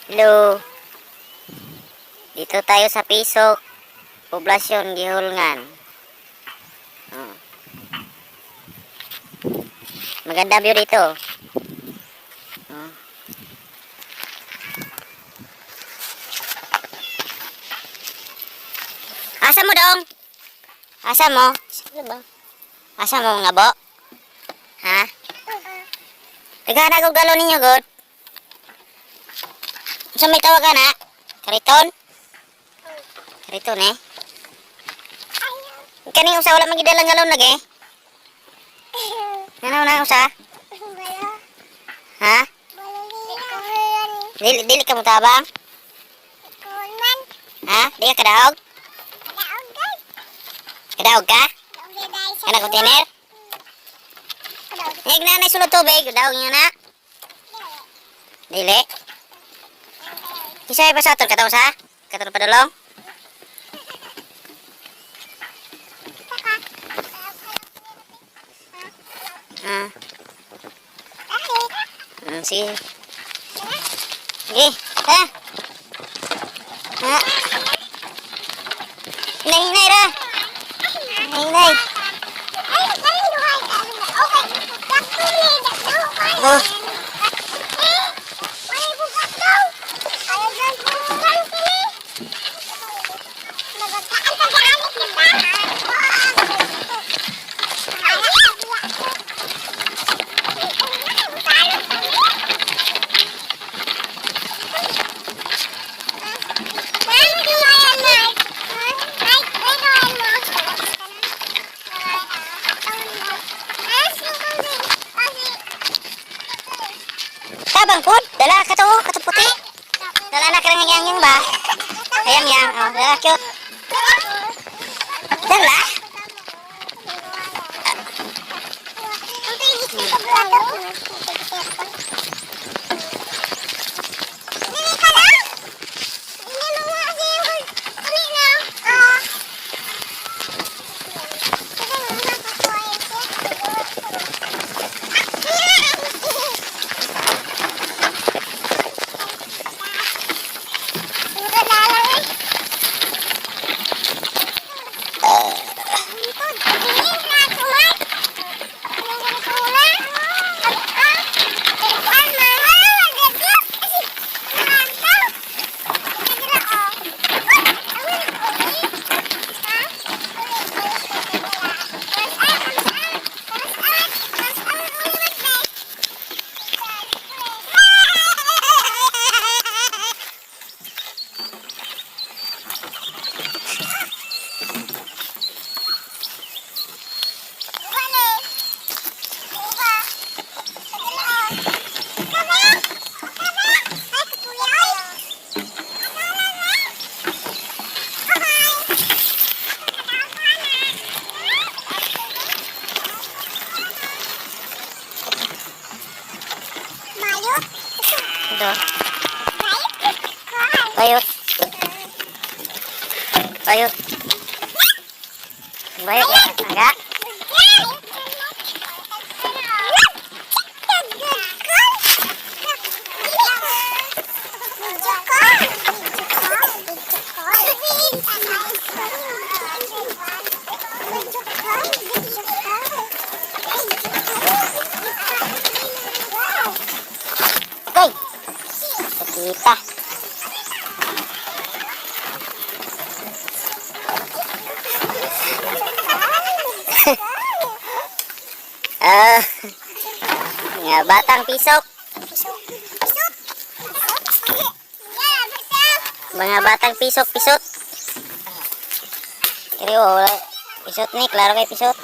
Hello. Dito tayo sa Pisok, Poblasyon, Guihulngan. Oh. Maganda view dito. Oh. Asa mo dong? Asa mo? Sige ba? Asa mo nga bo? Ha? Tagana ko galon ninyo god. Sa may tawag na? Kariton? Kariton eh. Kaning usa wala magidalang galon lagi. Ano na usa? Ha? Dili dili ka mo tabang? Ha? Di ka kadaog? Kadaog ka? Kana container? Ngig na na sulod tubig, daog niyo na. Dili. Kisay pa sa aton kataw sa? Katong padulong? Ah. Sige. Sige. Ha? Ha? Hinay, hinay ra. Hinay, hinay. Oh. Tabang pod, dala ka to, kato puti. Dala na karang yang yang ba? Ayang yang, oh, dala cute. Dala. Ito. Bayot. Bayot. Bayot. Aga. Okay. Kita. Ah, nga batang pisok. Mga batang pisok, pisot. Kiri oh, wala. Pisot ni, klaro kay pisot.